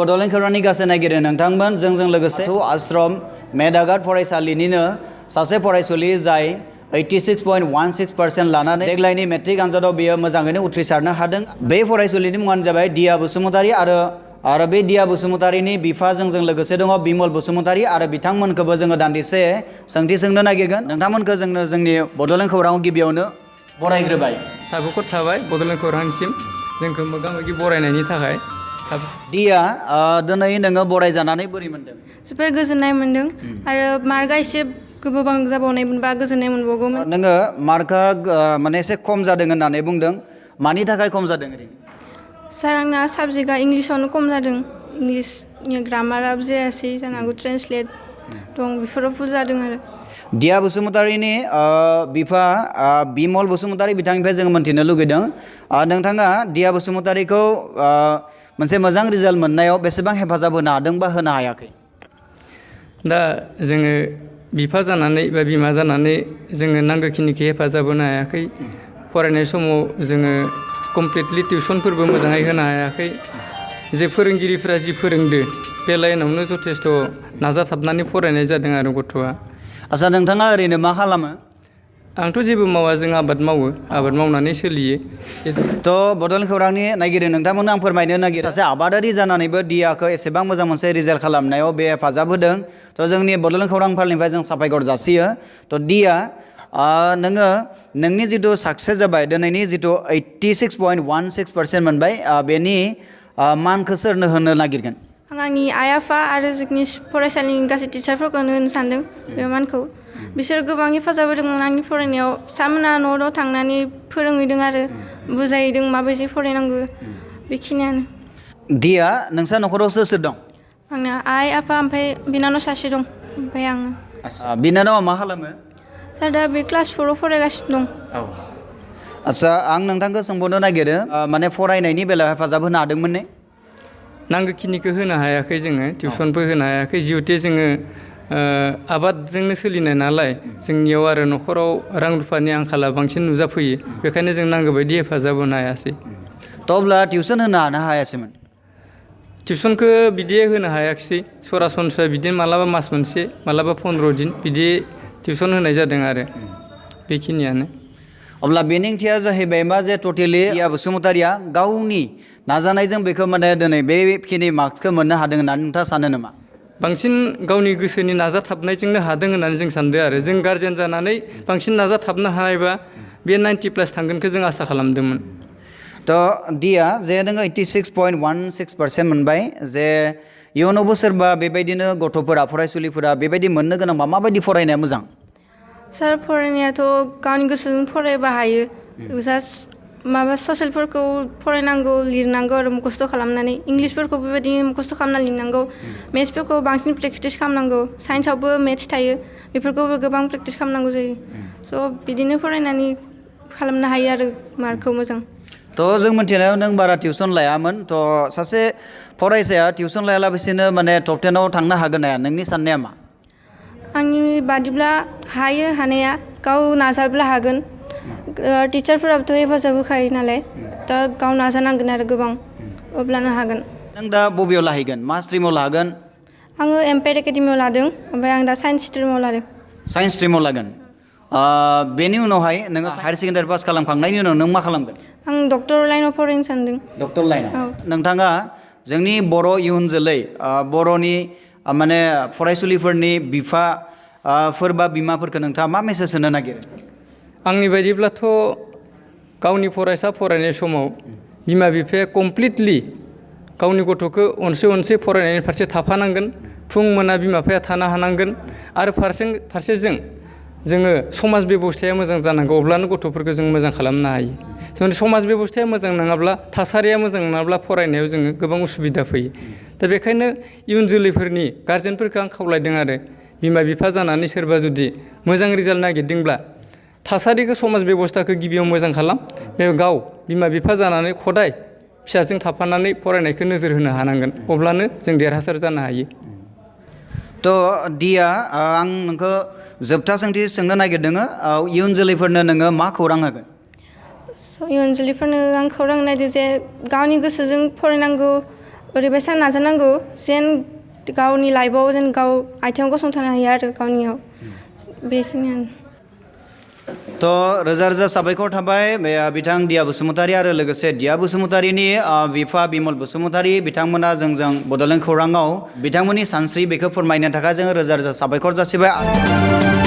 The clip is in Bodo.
बड'लेण्ड खौरांनि गासै नायगिरि नोंथांमोन जोंजों लोगोसे आश्रम मेदागाद फरायसालिनिनो सासे फरायसुलि जाय 86.16% लानानै देग्लायनि मेट्रिक आनजादाव बियो मोजाङैनो उथ्रिसारनो हादों। बे फरायसुलिनि मुङानो जाबाय दिया बसुमतारी आरो बे दिया बसुमतारीनि बिफा जोंजों लोगोसे दङ बिमल बसुमतारी आरो बिथांमोनखौबो जोङो दान्दिसे सोंथि सोंनो नागिरगोन। नोंथांमोनखौ जोंनो जोंनि बड'लेण्ड खौराङाव गिबियावनो बरायग्रोबाय। साबायखर थाबाय बड'लेण्ड खौरांसिम जोंखौ मोगा-मोगि बरायनायनि थाखाय। दिया दिनै नोङो बरायजानानै बोरै मोनदों? जोबोर गोजोननाय मोनदों आरो मार्कआ एसे गोबां जाबावनायमोनबा गोजोननाय मोनबावगौमोन। नोङो मार्कआ माने एसे खम जादों होननानै बुंदों, मानि थाखाय खम जादों ओरैनो? सार आंना साबजेक्टआ इंलिसावनो खम जादों, इंलिसनि ग्रामाराबो जायासै जानो हागौ, ट्रेन्सलेट दं बेफोराव भुल जादों आरो। दिया बसुमतारीनि बिफा बिमल बसुमतारी बिथांनिफ्राय जों मोन्थिनो लुगैदों नोंथाङा दिया बसुमतारीखौ मोनसे मोजां रिजाल्ट मोननायाव बेसेबां हेफाजाब होनो हादों बा होनो हायाखै? दा जोङो बिफा जानानै बा बिमा जानानै जोङो नांगौखिनिखौ हेफाजाब होनो हायाखै। फरायनाय समाव जोङो कमप्लिटलि टिउसनफोरबो मोजाङै होनो हायाखै। जे फोरोंगिरिफ्रा जि फोरोंदो बे लाइनावनो जथेस्थ' नाजाथाबनानै फरायनाय जादों आरो गथ'आ। आच्चा, नोंथाङा ओरैनो मा खालामो? आंथ' जेबो मावा, जों आबाद मावो, आबाद मावनानै सोलियो। थ' बड'लेण्ड खौरांनि नायगिरि नोंथांमोननो आं फोरमायनो नागिरो सासे आबादारि जानानैबो दियाखौ एसेबां मोजां मोनसे रिजाल्ट खालामनायाव बे हेफाजाब होदों। थ' जोंनि बड'लेण्ड खौरां फालिनिफ्राय जों साबायखर जासियो। थ' दिया नोङो नोंनि जिथु साक्सेस जाबाय, दिनैनि जिथु 86.16% मोनबाय, बेनि मानखौ सोरनो होनो नागिरगोन? आं आंनि आइ आफा आरो जोंनि फरायसालिनि गासै टिचारफोरखौनो होनो सानदों बे मानखौ। बिसोर गोबां हेफाजाब होदोंमोन आंनि फरायनायाव। सारमोना न' थांनानै फोरोंहैदों आरो बुजायदों माबायदि फरायनांगौ, बेखिनियानो। दिया, नोंसा न'खराव सोर सोर दं? आंना आइ आफा ओमफ्राय बिनानाव सासे दं, ओमफ्राय आङो। बिनानावा मा खालामो? सार दा बे क्लास 4आव फरायगासिनो दं। औ। आच्चा, आं नोंथांखौ सोंबावनो नागिरो माने फरायनायनि बेलायाव हेफाजाब होनो हादोंमोन ने? नांगौखिनिखौ होनो हायाखै जोङो, टिउसनबो होनो हायाखै। जिहेथु जोङो आबादजोंनो सोलिनाय नालाय, जोंनियाव आरो न'खराव रां रुफानि आंखाला बांसिन नुजाफैयो। बेखायनो जों नांगौ बायदि हेफाजाब होनो हायासै। थ' अब्ला टिउसन होनो हायासैमोन? टिउसनखौ बिदि होनो हायाखिसै। सरासनस्रा बिदिनो मालाबा मास मोनसे, मालाबा 15 दिन बिदि टिउसन होनाय जादों आरो, बेखिनियानो। अब्ला बेनि ओंथिया जाहैबाय मा जे टटेलि दिया बसुमतारीया गावनि नाजानायजों बेखौ माने दिनै बेखिनि मार्क्सखौ मोननो हादों होननानै नोंथाङा सानो नामा? बांसिन गावनि गोसोनि नाजाथाबनायजोंनो हादों होननानै जों सानदों आरो। जों गार्जेन जानानै बांसिन नाजाथाबनो हानायबा बे 90+ थांगोनखौ जों आसा खालामदोंमोन। थ' दिया, जे नोङो 86.16% मोनबाय, जे इयुनावबो सोरबा बेबायदिनो गथ'फोरा, फरायसुलिफोरा बेबायदि मोननो गोनांबा माबायदि फरायनाया मोजां? सार फरायनायाथ' गावनि गोसोजों फरायबा हायो। जास्ट माबा ससेलफोरखौ फरायनांगौ, लिरनांगौ आरो मुखस्थ' खालामनानै। इंलिसफोरखौ बेबायदि मुखस्थ' खालामना लिरनांगौ। मेथ्सफोरखौ बांसिन प्रेक्टिस खालामनांगौ। साइन्सआवबो मेथ्स थायो, बेफोरखौबो गोबां प्रेक्टिस खालामनांगौ जायो। स' बिदिनो फरायनानै खालामनो हायो आरो मार्कखौ मोजां। थ' जों मिथिनायाव नों बारा टिउसन लायामोन। थ' सासे फरायसाया टिउसन लायालाबासिनो माने टप 10आव थांनो हागोन ना हाया? नोंनि साननाया मा? आंनि बादिब्ला हायो, हानाया गाव नाजाब्ला हागोन। टिचारफोराबोथ' हेफाजाब होखायो नालाय, दा गाव नाजानांगोन आरो गोबां, अब्लानो हागोन। नों दा बबेयाव लाहैगोन? मा स्ट्रिमाव लागोन? आङो एम्पेयार एकाडेमियाव लादों, ओमफ्राय आं दा साइन्स स्ट्रिमाव लादों। साइन्स स्ट्रिमाव लागोन। बेनि उनावहाय नोङो हायार सेकेन्डारि पास खालामखांनायनि उनाव नों मा खालामगोन? आं डक्टर लाइनाव फरायनो सानदों। डक्टर लाइनाव? नोंथाङा जोंनि बर' इयुन जोलै, बर'नि माने फरायसुलिफोरनि बिफाफोर बा बिमाफोरखौ नोंथाङा मा मेसेज होनो नागिरो? आंनि बायदिब्लाथ' गावनि फरायसा फरायनाय समाव बिमा बिफाया कमप्लिटलि गावनि गथ'खौ अनसे फरायनायनि फारसे थाफानांगोन। फुं मोना बिमा बिफाया थानो हानांगोन। आरो फारसेजों जोङो समाज बेब'स्थाया मोजां जानांगौ, अब्लानो गथ'फोरखौ जों मोजां खालामनो हायो। जोंनि समाज बेब'स्थाया मोजां नङाब्ला, थासारिया मोजां नङाब्ला फरायनायाव जोङो गोबां उसुबिदा फैयो। दा बेखायनो इयुन जोलैफोरनि गारजेनफोरखौ आं खावलायदों आरो, बिमा बिफा जानानै सोरबा जुदि मोजां रिजाल्ट नागिरदोंब्ला थासारिखौ, समाज बेब'स्थाखौ गिबियाव मोजां खालाम। बे गाव बिमा बिफा जानानै खदाय फिसाजों थाफानानै फरायनायखौ नोजोर होनो हानांगोन, अब्लानो जों देरहासार जानो हायो। थ' दिया, आं नोंखौ जोबथा सोंथि सोंनो नागिरदों, इयुन जोलैफोरनो नोङो मा खौरां होगोन? इयुन जोलैफोरनो आं खौरां होनायदों जे गावनि गोसोजों फरायनांगौ, ओरैबायसा नाजानांगौ जेन गावनि लाइफआव जेन गाव आथिङाव गसंथानो हायो आरो गावनियाव बेखिनियानो थ' रोजा रोजा साबायखर थाबाय बिथां दिया बसुमतारी आरो लोगोसे दिया बसुमतारीनि बिफा बिमल बसुमतारी बिथांमोना जोंजों बड'लेण्ड खौराङाव बिथांमोननि सानस्रि बेखौ फोरमायनो थाखाय जोङो रोजा रोजा साबायखर जासिबाय